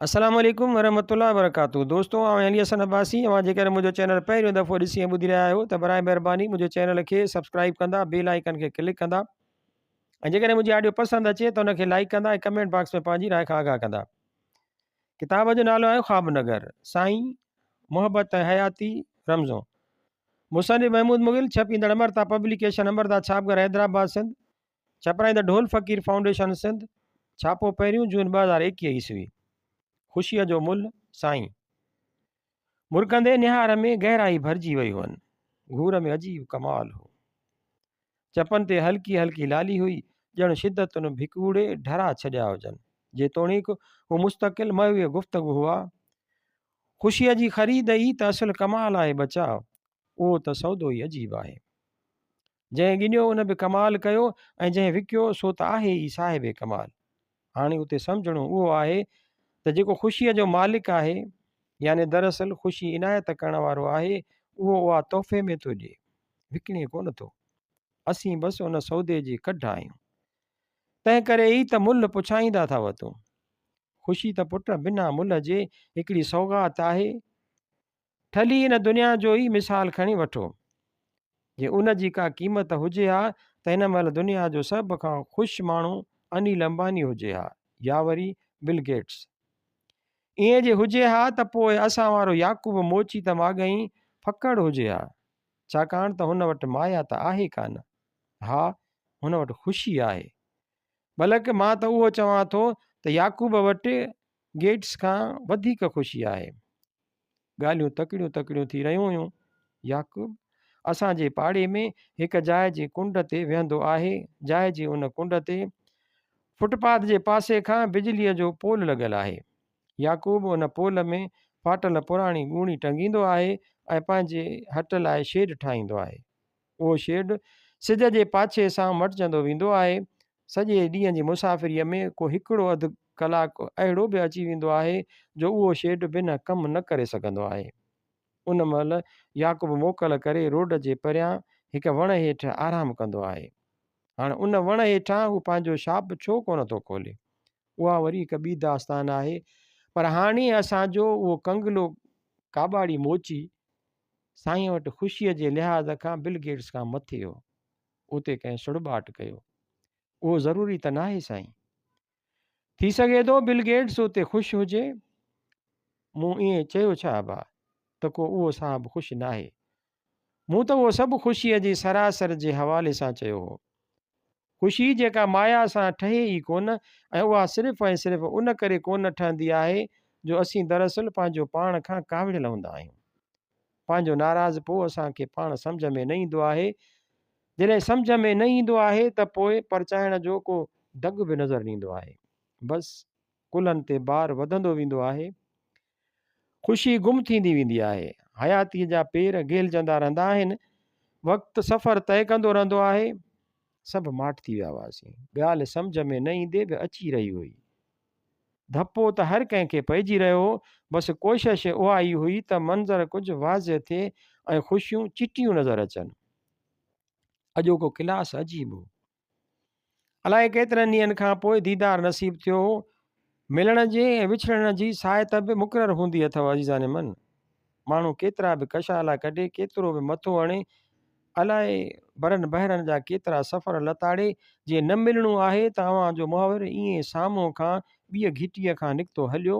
السلام عليڪم ورحمة الله وبرڪاته دوستو آئون علي حسن عباسي اوهان جيڪڏهن منهنجو چينل پهريون دفعو ڏسي ۽ ٻڌي رهيا آهيو ته برائي مهرباني منهنجي چينل کي سبسڪرائب ڪندا بيل آئيڪن کي ڪلڪ ڪندا ۽ جيڪڏهن منهنجي آڊيو پسند اچي ته ان کي لائڪ ڪندا ۽ ڪمينٽ باڪس ۾ پنهنجي راء کان آگاهه ڪندا ڪتاب جو نالو آهي خواب نگر سائين محبت ۽ حياتي رمزون مصنف محمود مغل ڇپيندڙ امرتا پبليڪيشن امرتا ڇاپگهر حيدرآباد سنڌ ڇپرائيندڙ ڍول فقير فائونڊيشن سنڌ، ڇاپو پهريون جون 2021 عيسوي. خوشيء جو ملهه، سائين. مرڪندي نهار ۾ گهرائي ڀرجي وئي هئن. گهور ۾ عجيب ڪمال هو. چپن تي هلڪي هلڪي لالي هئي، ڄڻ شدتن ڀڪوڙي ڍرا ڇڏيا هجن. جيتوڻيڪ هو مستقل محو گفتگو هئا. خوشيء جي خريد ئي ته اصل ڪمال آهي ٻچا. اهو ته سودو ئي عجيب آهي. جنهن ڳنيو ان به ڪمال ڪيو ۽ جنهن وڪيو سو ته آهي ئي صاحب ڪمال. هاڻي اتي سمجهڻو اهو آهي ته جيڪو خوشيء جو مالڪ آهي يعني دراصل خوشي عنايت ڪرڻ وارو آهي اهو اها تحفي ۾ ٿو ڏئي، وڪڻي ڪونه ٿو. اسين بس ان سودي جي ڪڍ آهيون. تنهن ڪري ئي ته ملهه پڇائيندا ٿا وتون. خوشي ته پٽ بنا ملهه جي هڪڙي سوغات آهي. ٺلهي هن دنيا جو ئي مثال کڻي وٺو. جي ان جي ڪا قيمت هجي ها ته هن مهل دنيا جو سڀ کان خوش ماڻهو انيل امباني هجي ها يا وري بل گيٽس. ائين جي هجي ها ته پوء اسان وارو يعقوب موچي ته ماڳهين ڦڪڙ هجي ها. ڇاڪاڻ ته هن وٽ مايا ته آهي ڪانه. ها هن وٽ خوشي آهي. بلڪ مان ته اهو چوان ٿو ته يعقوب وٽ گيٽس کان وڌيڪ خوشي آهي. ڳالهيون تڪڙيون تڪڙيون ٿي رهيون هيون. يعقوب اسان جي پاڙي ۾ هڪ جاء جي ڪنڊ تي ويهندو آهي. جاء جي ان ڪنڊ تي فٽ پاٿ جي پاسي کان بجليء جو پول لڳل آهي. يعقوب ان پول ۾ ڦاٽل پراڻي ڳوڻي ٽنگيندو آهي ۽ پنهنجي هٽ لاء شيڊ ٺاهيندو آهي. اهو شيڊ سج جي پاڇي سان مٽجندو ويندو آهي. سڄي ڏينهن جي مسافريء ۾ ڪو هڪڙو اڌ ڪلاڪ اهڙو به اچي ويندو آهي جو اهو شيڊ بنهه ڪم نه ڪري سگهندو آهي. ان مهل يعقوب موڪل ڪري روڊ جي پريان هڪ وڻ هيٺ آرام ڪندو آهي. هاڻ ان وڻ هيٺان هو پنهنجو شاپ ڇو ڪونه ٿو کولي؟ اها وري هڪ ٻي داستان آهي. پر هاڻي اسان جو اهو ڪنگلو ڪاٻاڙي موچي سائينء وٽ خوشيء جي لحاظ کان بل گيٽس کان مٿي هو. اتي ڪنهن سڙٻاٽ ڪيو. اهو ضروري ته ناهي سائين. ٿي سگهي ٿو بل گيٽس اتي خوش هجي. مون ائين چيو ڇا ابا ته ڪو اهو صاحب خوش ناهي. مون ته اهو سڀ خوشيء جي سراسر جي حوالي سان چيو هو. خوشي جيڪا مايا سان ٺهي ئي ڪونه ۽ اها صرف ۽ صرف ان ڪري ڪونه ٺهندي آهي جو اسين دراصل پنهنجو پاڻ کان ڪاوڙيل هوندا آهيون. پنهنجو ناراضپو اسان کي پاڻ سمجهه ۾ نه ايندو آهي. جڏهن سمجهه ۾ نه ايندو آهي ته پوء پرچائڻ جو ڪو دڳ به نظر نه ايندو آهي. بس ڪلهن تي بار وڌندو ويندو آهي. خوشي گم ٿيندي ويندي آهي. حياتيء جا پير گهلجندا رهندا آهن. وقت سفر طئي ڪندو رهندو آهي. سڀ ماٺ ٿي ويا هئاسين. ڳالهه سمجهه ۾ نه ايندي به اچي رهي هئي. ڌپو ته هر ڪنهن کي پئجي رهيو هو. بس ڪوشش اها ئي هئي ته منظر ڪجهه واضح ٿئي ۽ خوشيون چٽيون نظر اچن. اڄوڪو ڪلاس عجيب هو. الائي ڪيترن ڏينهن کان پوء ديدار نصيب ٿيو هو. ملڻ جي ۽ وڇڙڻ جي ساعت به مقرر هوندي اٿو عزيزان من! ماڻهو ڪيترا به ڪشالا ڪڍي، ڪيترو به مٿو هڻي، الائي برن بحرن جا ڪيترا سفر لتاڙي، جي نه ملڻو آهي ته اوهان جو محاور ائين سامهون کان ٻيء گهٽيء کان نڪتو هليو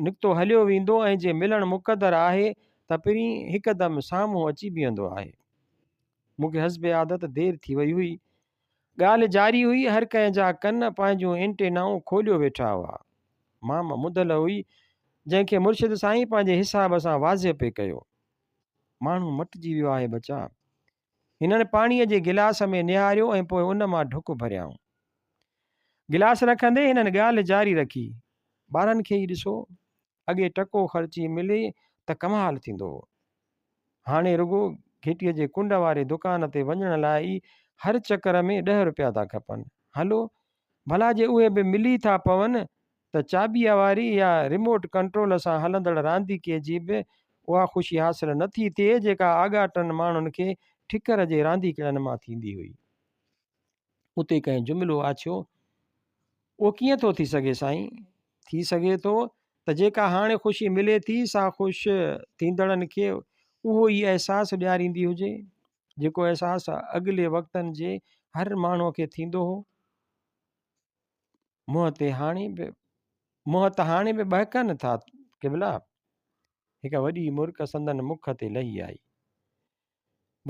نڪتو هليو ويندو ۽ جي ملڻ مقدر آهي ته پرين هڪدم سامهون اچي بيهندو آهي. مون کي حسب عادت دير ٿي وئي هئي. ڳالهه جاري هئي، هر ڪنهن جا ڪن پنهنجون اينٽينائون کوليو ويٺا هئا. مام مڌل هئي، جنهن کي مرشد سائين پنهنجي حساب سان واضح پئي ڪيو. ماڻهو مٽجي ويو آهي ٻچا. هنن پاڻيء جي گلاس ۾ نهاريو ۽ پوء ان مان ڍڪ ڀريائون. گلاس رکندي هنن ڳالهه جاري رکي. ٻارن کي ئي ڏسو، اڳي ٽڪو خرچي ملي ته ڪمال ٿيندو هو. هاڻي رڳو گهٽيء جي ڪنڊ واري دڪان تي وڃڻ لاء ئي هر چڪر ۾ ڏهه روپيا ٿا کپن. هلو، ڀلا جي اهي به ملي ٿا پون ته چاٻيء واري يا ريموٽ ڪنٽرول سان هلندڙ رانديڪي جي به اها خوشي حاصل نه ٿي ٿئي جيڪا آڳاٽن ماڻهن کي ٺڪر جي رانديڪڙن مان ٿيندي هئي. اتي ڪنهن جملو آڇيو، اهو ڪيئن ٿو ٿي سگهي سائين؟ ٿي سگهي ٿو ته جيڪا هاڻي خوشي ملي ٿي سا خوش ٿيندڙن کي اهو ئي احساس ڏياريندي هجي، جيڪو احساس اڳلي وقتن جي هر ماڻهوء کي ٿيندو هو. منهن تي هاڻي به منهن ته هاڻي به ٻهڪن ٿا قبلا! هڪ وڏي مرڪ سندن مک تي لهي آئي.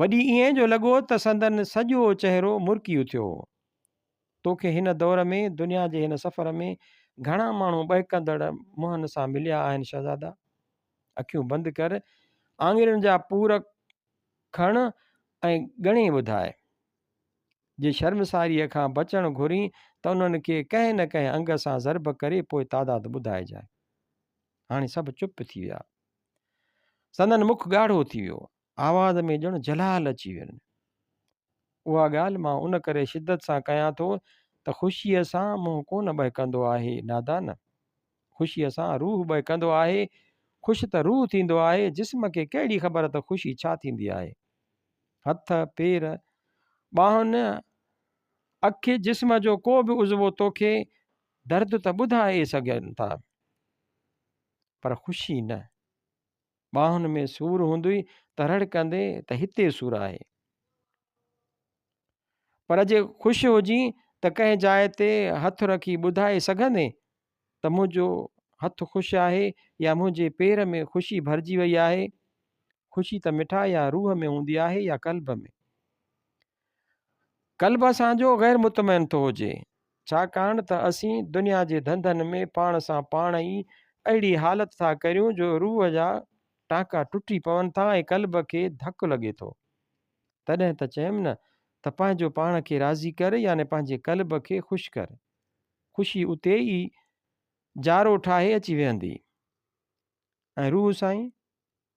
وڏي ائين جو لڳو ته سندن سڄو چهرو مرڪي اٿيو هو. توکي هن دور ۾، دنيا جي هن سفر ۾ گهڻا ماڻهو ٻهڪندڙ منهن سان مليا آهن شهزادا! اکيون بند ڪر، آڱرين جا پور کڻ ۽ ڳڻي ٻڌاء. جي شرمساريء کان بچڻ گهرين ته انهن کي ڪنهن نه ڪنهن انگ سان ضرب ڪري پوء تعداد ٻڌائجانء. هاڻي سڀ چپ ٿي ويا. سندن مک ڳاڙهو ٿي ويو. آواز ۾ ڄڻ جلال اچي وين. اها ڳالهه مان ان ڪري شدت سان ڪيان ٿو ته خوشيء سان منهن ڪونه ٻهڪندو آهي نادان! خوشيء سان روح ٻهڪندو آهي. خوش ته روح ٿيندو آهي، جسم کي ڪهڙي خبر ته خوشي ڇا ٿيندي آهي. هٿ، پير، ٻانهن، اک، جسم جو ڪو به عضوو توکي درد ته ٻڌائي سگهن ٿا، پر خوشي نه. ٻانهن ۾ سور هوندوئي ته رڙ ڪندي ته هتي سور آهي. پر جي خوش هجين ته ڪنهن جاء تي هٿ رکي ٻڌائي سگهندين ته منهنجو هٿ خوش آهي يا منهنجي پير ۾ خوشي ڀرجي وئي آهي. خوشي ته مٺا يا روح ۾ هوندي آهي يا قلب ۾. قلب اسان جو غير مطمئن ٿو هجي، ڇاڪاڻ ته اسين دنيا جي ڌنڌن ۾ پاڻ سان پاڻ ئي اهڙي حالت ٿا ڪريون جو روح جا ٽانڪا ٽٽي پون ٿا ۽ قلب کي ڌڪ لڳي ٿو. تڏهن ته چيم نه ته پنهنجو پاڻ کي راضي ڪر يعني پنهنجي قلب کي خوش ڪر. خوشي اتي ئي جارو ٺاهي اچي ويهندي. ۽ روح سائين؟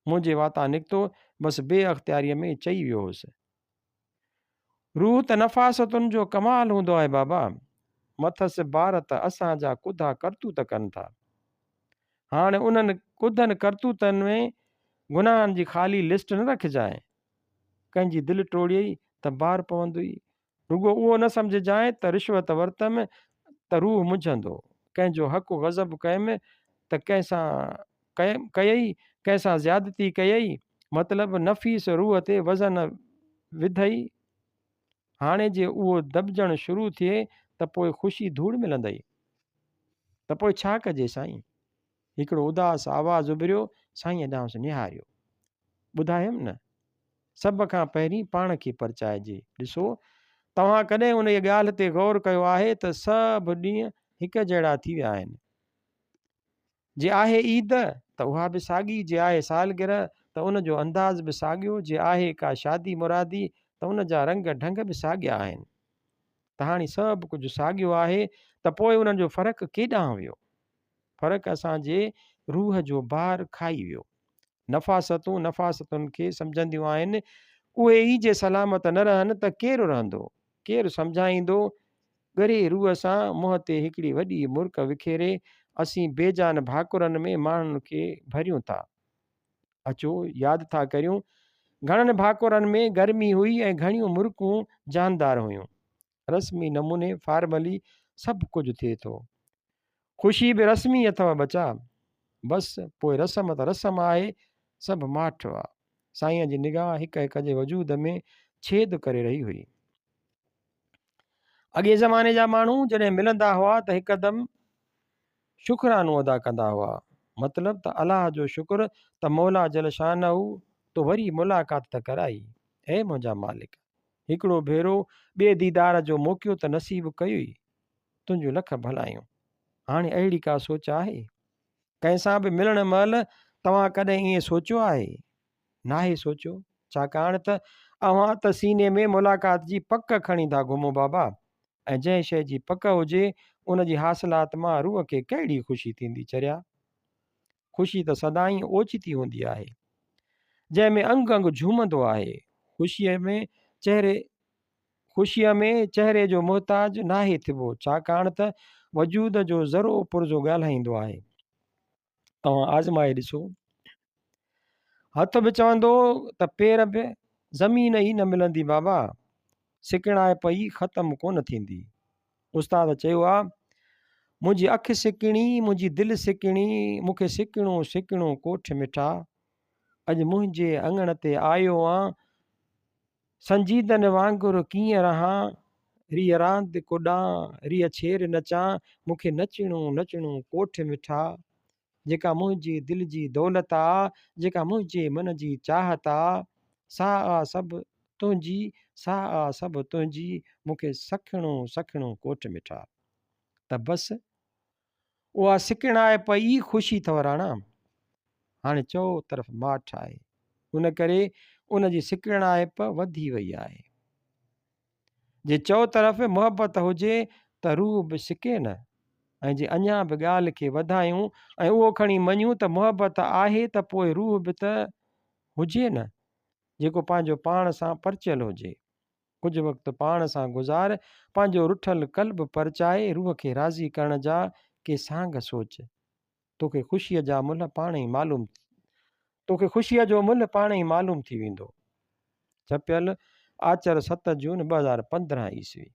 منهنجي واتان نڪتو، بس بي اختياريء ۾ چئي ويو هوس. روح ته نفاستن جو ڪمال هوندو آهي بابا. مٿس بار ته اسان جا ڪڌا ڪرتوت ڪن ٿا. هاڻ انهن ڪڌن ڪرتوتن ۾ گناهن جي خالي لسٽ نه رکجانء. ڪنهن جي دل ٽوڙيئي ته بار پوندوئي. رڳو اهو نه سمجهجانء ته رشوت ورتم ته روح منجهندو، ڪنهن جو حق غضب ڪيم ته ڪنهن سان ڪيئي، ڪنهن سان زيادتي ڪيئي، مطلب نفيس روح تي وزن وڌئي، هاڻي جي اهو دٻجڻ شروع ٿئي ته پوء خوشي ڌوڙ ملندئي. ته پوء ڇا ڪجي سائين؟ هڪڙو اداس آواز اڀريو، سائينء ڏانهس نهاريو. ٻڌايم نه، سڀ کان پهرين پاڻ کي پرچائجي. ڏسو، توهان ڪڏهن انهيء ڳالهه تي غور ڪيو آهي ته سڀ ڏينهن هڪ جهڙا ٿي ويا آهن. جي آهي عيد ته اها به ساڳي، جي آهي سالگرهه ته ان جو انداز به ساڳيو، جي آهي ڪا شادي مرادي ته ان جا رنگ ڍنگ به ساڳيا آهن. ته هاڻي سڀ ڪجهه ساڳيو آهي ته پوء انهن جو فرق ڪيڏانهن ويو؟ فرق اسان جي روح جو بار کائي ويو. نفاستون نفاستن کي سمجهنديون آهن، اهي ئي جي سلامت نه رهن ته ڪير رهندو؟ ڪير سمجهائيندو؟ ڳري روح سان منهن تي هڪڙي وڏي مرڪ وکيري اسين بي جان ڀاڪرن ۾ ماڻهن کي ڀريون ٿا. اچو ياد ٿا ڪريون. گهڻن ڀاڪرن ۾ گرمي هئي ۽ گهڻيون مرڪون جاندار هيون. رسمي نموني فارملي سڀ ڪجهه ٿئي ٿو. خوشي به رسمي اٿئو ٻچا. بس پوء رسم ته رسم آهي، سڀ ماٺ هئا. سائينء جي نگاهه هڪ هڪ جي وجود ۾ ڇيد ڪري رهي هئي. اڳئين زماني جا ماڻهو جڏهن ملندا هئا ته هڪدم شڪرانو ادا ڪندا هئا. مطلب ته الله جو شڪر ته مولا جل شانه تو وري ملاقات ته ڪرائي. اي منهنجا مالڪ! هڪڙو ڀيرو ٻئي ديدار جو موقعو ته نصيب ڪيوئي. تنهنجون لک ڀلايون. هاڻي اهڙي ڪا سوچ آهي؟ ڪنهن سان به ملڻ مهل توهان ڪڏهن ائين سوچيو آهي؟ ناهي سوچيو، ڇاڪاڻ ته اوهان ته سيني ۾ ملاقات جي پڪ کڻي ٿا گهمو بابا ۽ جنهن شيء جي پڪ هجي ان جي حاصلات مان روح کي ڪهڙي خوشي ٿيندي چريا؟ خوشي ته سدائين اوچتي هوندي آهي، جنهن ۾ انگ انگ جهومندو آهي. خوشيء ۾ چهري خوشيء ۾ چهري جو محتاج ناهي ٿبو، ڇاڪاڻ ته وجود جو ذرو پرزو ڳالهائيندو آهي. توهان آزمائي ڏسو. هٿ به چوندو ته پير به، زمين ئي نه ملندي بابا، سڪڻائپ ئي ختم ڪونه ٿيندي. استاد چيو آ، منهنجي اک سڪڻي، منهنجي دل سڪڻي، مون کي سڪڻو سڪڻو ڪوٺ مٺا. اڄ منهنجي اڱڻ تي آيو آن، سنجيدن وانگر ڪيئن رهان، ريء راند ڪڏان، ريء ڇير نچان، مون کي نچڻو نچڻو ڪوٺ مٺا. جيڪا منهنجي دل جي دولت آ، جيڪا منهنجي من جي چاهت آ، سا آ سڀ تنهنجي، سا آ سڀ تنهنجي، مون کي سکڻو سکڻو ڪوٺ مٺا. ته بس اها سڪڻائپ ئي خوشي اٿو راڻا. هاڻي چؤ طرف ماٺ آهي، ان ڪري ان جي سڪڻائپ وڌي وئي آهي. جي چؤ طرف محبت هجي ته روح به سڪي نه ۽ جي اڃا به ڳالهه کي وڌايون ۽ اهو کڻي مڃيون ته محبت آهي ته پوء روح به ته هجي نه جيڪو پنهنجو پاڻ سان پرچيل هجي. ڪجهه وقت پاڻ سان گذار، پنهنجو رٺل قلب پرچائي روح کي راضي ڪرڻ جا ڪي سانگ سوچ. توکي خوشيء جا ملهه پاڻ ئي معلوم توکي خوشيء جو ملهه پاڻ ئي معلوم ٿي ويندو. ڇپيل، آچر 7 جون 2015 عيسوي.